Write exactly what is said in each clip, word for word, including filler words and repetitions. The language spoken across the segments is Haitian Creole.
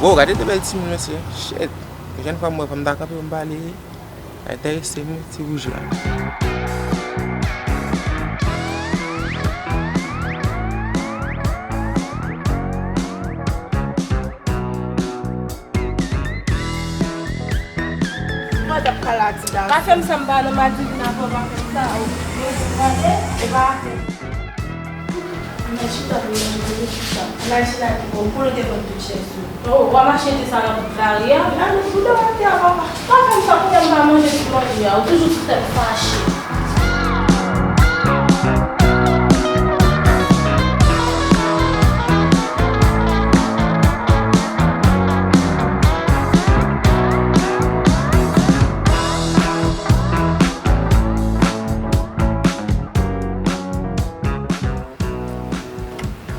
Oh, gade de bèl timoun, mesye. Shit. Pwochèn fwa m wè fanm ta kanpe pou m pale, sa enterese m, ti wouj la. Mwen t ap pale a ti dam. Pa fè m sa m pa nan madivin avè w, pa fè m sa. Mwen di tande, e pa fè. Mwen chita pou mwen, mwen chita. Imajine pou kote konn tout chèz yo. Oh, w ap mache di sa nan bout lari a? Gade bouda w atè a, papa. Pa fè m sa, kote m pa manje ti manje a, ou toujou sou tèt fache.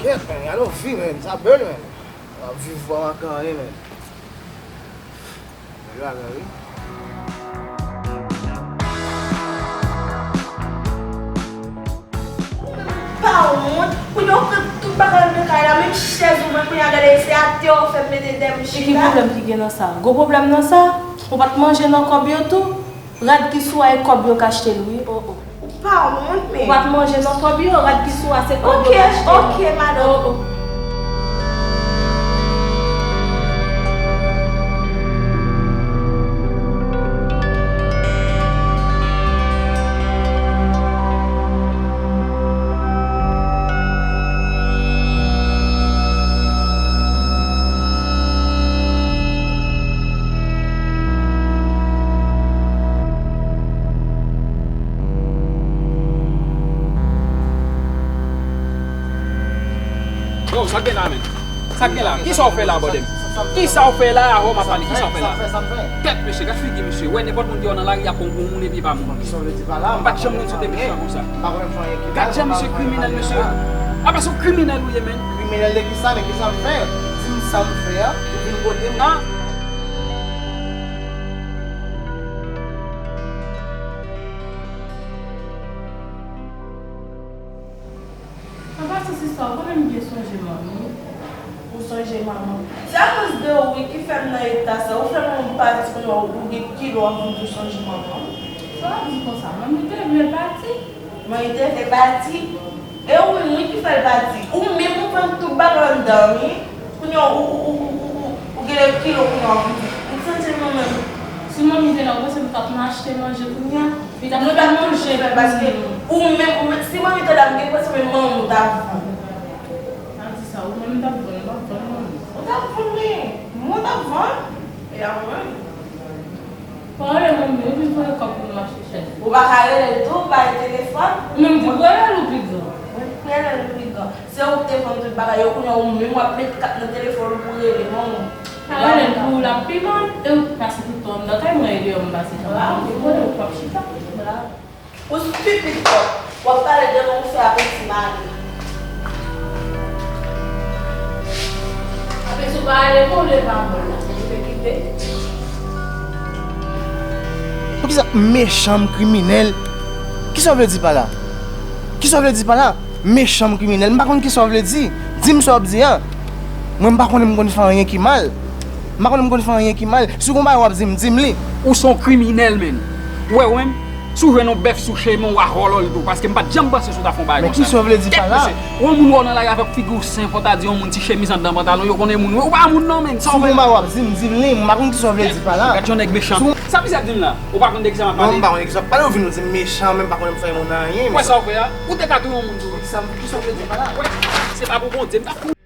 Kèt, men, gade yon vi, men, sa bèl, men. W ap viv pou w pa manke anyen, men. Bèl bagay, wi. Pa wont, kounye a w pran tout bagay anndan kay la, menm chèz ou, men kounye a gade, se atè w fè m mete tèt m chita. E ki pwoblèm ki gen nan sa? Gwo pwoblèm nan sa? Ou pa t manje nan kòb yo tou? Rad ki sou a e kòb yo k achte l wi, oh, oh. Ou pa wont, men. Ou pa t manje nan kòb yo, rad ki sou a se kòb yo k achte l. Ok, ok, madanm. Oh, oh. Yo, sa k gen la, men? Sa k gen la? Kisa w fè la, bòdè m? Kisa w fè la, avè w m ap pale? Kisa w fè la? Tèt, mesye, gad figi misye. Wè, nenpòt moun ki wè w nan lari a, pran gwo moun epi pa moun. M pa t janm konn sou te mesye konsa. Gad jan misye kriminèl, mesye. Apa se yon kriminèl ou ye, men? Kriminèl de kisa, men kisa m fè? Di m sa m fè a, ou vin kote m. Ah. An pasan, sista, ou konnen m byen sonje manmi. Ou sonje manman. Se akoz de ou wi ki fè m nan eta sa. Ou fè m yon pati kounye a ou gen kilo anvi tou sonje manman. Sa w ap di konsa? Manmi te vle pati. Manmi te vle pati. E ou menm wi ki fè l pati. Ou menm ou pran tout bagay anndan wi. Kounye a ou, ou, ou genlè kilo kounye a ou di. M santi l mwen menm. Si manmi te la, ou panse m t ap nan achte manje kounye a? Li t ap fè manje pou nou. Paske ou menm, ou menm, si manmi te la, m gen enpresyon menm manman ou t ap vann. Pa di sa, ou menm m t ap vann, m p ap vann manmi. Ou t ap vann wi. Mwen t ap vann. E a mwen. Pa rele manmi, ou vin voye kòb pou nou achte chèz. Ou pa ka rele l tou, ou pa gen telefòn. Ou menm ki pou rele l ou pi gran. Mwen ki rele l ou pi gran. Se ou ki te vann tout bagay yo, kounye a ou menm w ap met kat nan telefòn ou pou rele manman w. Pa rele l pou ou l ap pi mal, e ou pase tout tan anndan kay mwen e deyò m pase tan. Ou konnen ou p ap chita. Ou stupid twòp. W ap pale de moun ou fè apeti mari. Apeti w pa rele mwen, ou leve avè l la. Ou te kipe. Poukisa mechan m kriminèl? Kisa w vle di pa la? Kisa w vle di pa la? Mechan m kriminèl, m pa konn kisa w vle di. Di m sa w ap di a. Mwen m pa konnen m konn fè anyen ki mal. M pa konnen m konn fè anyen ki mal. Si w gon bagay w ap di m, di m li. Ou se yon kriminèl, menn. Ou wè, ou menm, si w jwenn yon bèf sou chemen w, w a vòlò l tou, paske m pa t janm panse si w ta fè yon bagay konsa. Men kisa w vle di pa la? Tèt mesye. Yon moun wè w nan lari avèk figi w sen, fò w ta di yon moun ti chemiz anndan pantalon, yo konnen moun wi. Ou pa moun non, menn. Sa w vle? Si w gon bagay w ap di m, di m li. M pa konn kisa w vle di pa la. Gad jan nèg mechan. Sa misye ap di m la? Ou pa konn de egzanp ap pale? Non, m pa konn egzanp ap pale, ou vin ou di m mechan, men m pa konnen m fè moun anyen, men. Ou wè sa w fè a? Ou te ka touye yon moun tou. Kisa, kisa w vle di pa la? Wè, se pa pou Bondye, m t ap